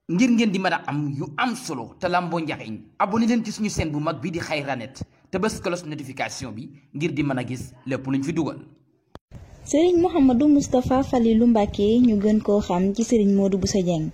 ngir ngeen di mën a am yu am solo te lamboo njariñ abonné leen ci suñu chaîne bu mag bi di Xayranet te bës cloche notification bi ngir di mën a gis lépp luñ fi dugal. Serigne Mouhamadou Moustapha Falilou Mbacké ñu gën koo xam ci Serigne Modou Bousso Dieng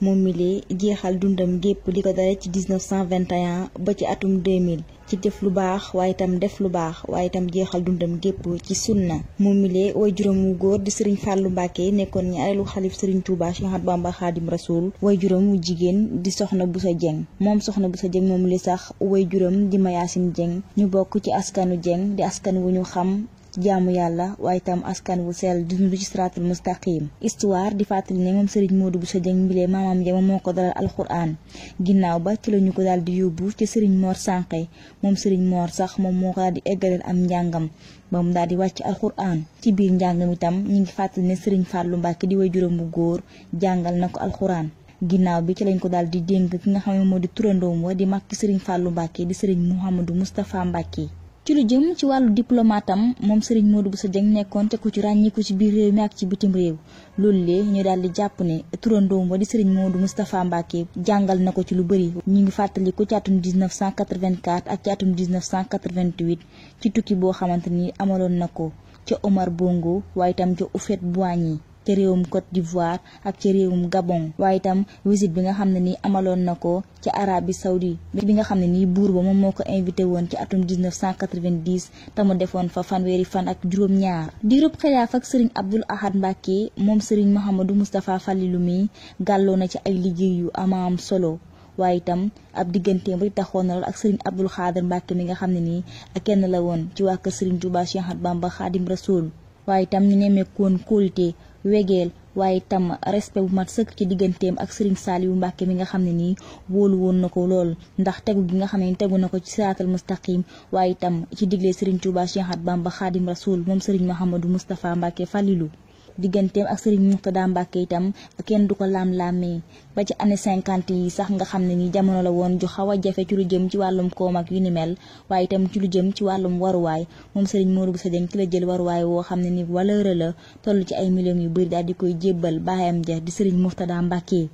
moom mi lee jeexal dundam gépp li ko dara ci 1921 ba ci atum 2000 ci def lu baax waaye itam def lu baax waaye itam jeexal dundam gépp ci sunna moom mi lee way juróom wu góor di Serigne Fallou Mbacké nekkoon ñaareelu xalif Serigne Touba Cheikh Ahmadou Bamba Khadim Rasoul way juróom wu jigéen di Soxna Bousso Dieng moom Soxna Bousso Dieng moom li sax way juróom di Mayacine Dieng ñu bokk ci askanu Dieng di askan wu ñu xam jaamu yàlla waaye itam askan wu sell di dund ci siraatul mustaqim histoire di fàttali ne moom Serigne Modou Bousso Dieng mbilee maamam ja moo ko dalal alquran ginnaaw ba ci lañu ko daal di yóbbu ci Serigne Mor Sànqe moom Serigne Mor sax moom moo ko daal di eggaleel am njàngam ba mu daal di wàcc alquran ci biir njàngam itam ñi ngi fàttali ne Serigne Fallou Mbacké di way juróom bu góor jàngal na ko alquran ginnaaw bi ci lañ ko daal di dénk ki nga xam ne moo di turandoom wa di mag ci Serigne Fallou Mbacké di Serigne Mouhamadou Moustapha Mbacké ci lu jëm ci wàllu diplomatam moom Serigne Modou Bousso Dieng nekkoon te ku ci ràññiku ci biir réew mi ak ci bitim réew loolu lee ñu daal di jàpp ne turandoom ba di Serigne Modou Moustapha Mbacké jàngal na ko ci lu bëri ñu ngi fàttali ko ci atum 1984 ak ci atum 1988 ci tukki boo xamante ni amaloon na ko ca Omar Bongo waaye itam ca Houphouët-Boigny ci réewum Côte d'Ivoire ak ci réewum Gabon waaye itam visite bi nga xam ne nii amaloon na ko ci Arabie Saoudi bi nga xam ne nii buur ba moom moo ko invité woon ci atum 1990 te mu defoon fa fanweeri fan ak juróom-ñaar diirub xilaaf ak Serigne Abdoul Ahad Mbacké moom Serigne Mouhamadou Moustapha Falilou mi gàlloo na ci ay liggéey yu am solo waaye itam ab digganteem ba taxoon na lool ak Serigne Abdoul Khadir Mbacké mi nga xam ne nii kenn la woon ci waa kër Serigne Touba Cheikh Ahmadou Bamba Khadim Rasoul waaye itam ñu nemmeekoon kóolute wegeel waaye itam respect bu mat sëkk ci digganteem ak Serigne Saliou Mbacké mi nga xam ne nii wóolu woon na ko lool ndax tegu gi nga xam ne ni tegu na ko ci siraatal mustaqim waaye itam ci digle Serigne Touba Cheikh Ahmadou Bamba Khadim Rasoul moom Serigne Mouhamadou Moustapha Mbacké Falilou digganteem ak Serigne Mourtada Mbacké itam kenn du ko laam-laamee ba ci année 50 yi sax nga xam ne ni jamono la woon ju xaw a jafe ci lu jëm ci wàllum koom ak yu ni mel waaye itam ci lu jëm ci wàllum waruwaay moom Serigne Modou Bousso Dieng ci la jël waruwaay woo xam ne ni valeur la toll ci ay millions yu bëri daal di koy jébbal baayam ja di Serigne Mourtada Mbacké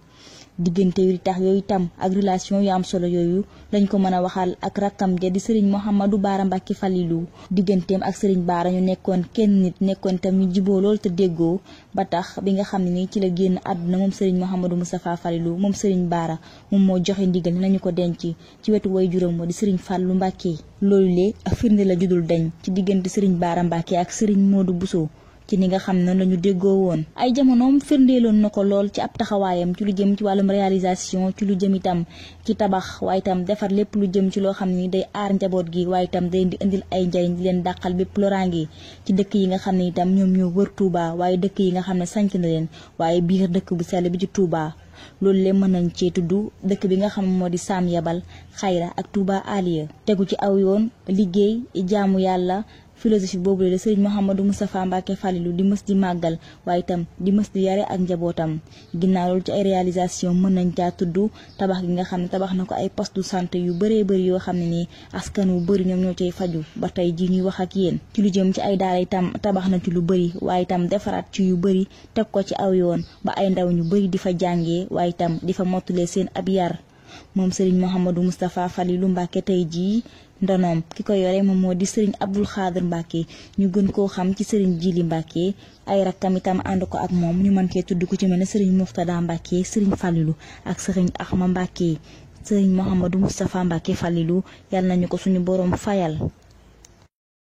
diggante yu tax yooyu itam ak relation yu am solo yooyu lañ ko mën a waxal ak rakkam ja di Serigne Mouhamadou Bara Mbacké Falilou digganteem ak Serigne Bara ñu nekkoon kenn nit nekkoon itam ñu jiboo lool te déggoo ba tax bi nga xam ne ni ci la génn àdduna moom Serigne Mouhamadou Moustapha Falilou moom Serigne Bara moom moo joxe ndigal nañu ko denc ci wetu way juróom moo di Serigne Fallou Mbacké loolu lee ak firnde la judul dañ ci diggante Serigne Bara Mbacké ak Serigne Modou Bousso ci ni nga xam ne la ñu déggoo woon ay jamonoom firndeeloon na ko lool ci ab taxawaayam ci lu jëm ci wàllum réalisation ci lu jëm itam ci tabax waaye itam defar lépp lu jëm ci loo xam ni day aar njaboot gi waaye itam day di indil ay njariñ di leen dàqal bépp loraange ci dëkk yi nga xam ne itam ñoom ñoo wër Touba waaye dëkk yi nga xam ne sanc na leen waaye biir dëkk bu sell bi ci Touba loolu le mën nañ cee tudd dëkk bi nga xam moo di Sam Yabal Xayra ak Touba Aliya tegu ci aw yoon liggéey jaamu yàlla philosophie boobu la Serigne Mouhamadou Moustapha Mbacké Falilou di mës di màggal waaye itam di mës di yare ak njabootam ginnaaw loolu ci ay réalisation mën nañ caa tudd tabax gi nga xam ne tabax na ko ay poste de santé yu bëree bëri yoo xam ne nii askan wu bëri ñoom ñoo cay faju ba tey ji ñuy wax ak yéen ci lu jëm ci ay daara itam tabax na ci lu bëri waaye itam defaraat ci yu bëri teg ko ci aw yoon ba ay ndaw ñu bëri di fa jàngee waaye itam di fa mottulee seen ab yar moom Serigne Mouhamadou Moustapha Falilou Mbacké tey jii ndonoom ki ko yore moom moo di Serigne Abdoul Khadir Mbacké ñu gën koo xam ci Serigne Djili Mbacké ay rakkam itam ànd ko ak moom ñu mën cee tudd ku ci mel ne Serigne Mourtada Mbacké Serigne Falilou ak Serigne Ahma Mbacké Serigne Mouhamadou Moustapha Mbacké Falilou yàlla nañu ko suñu borom fayal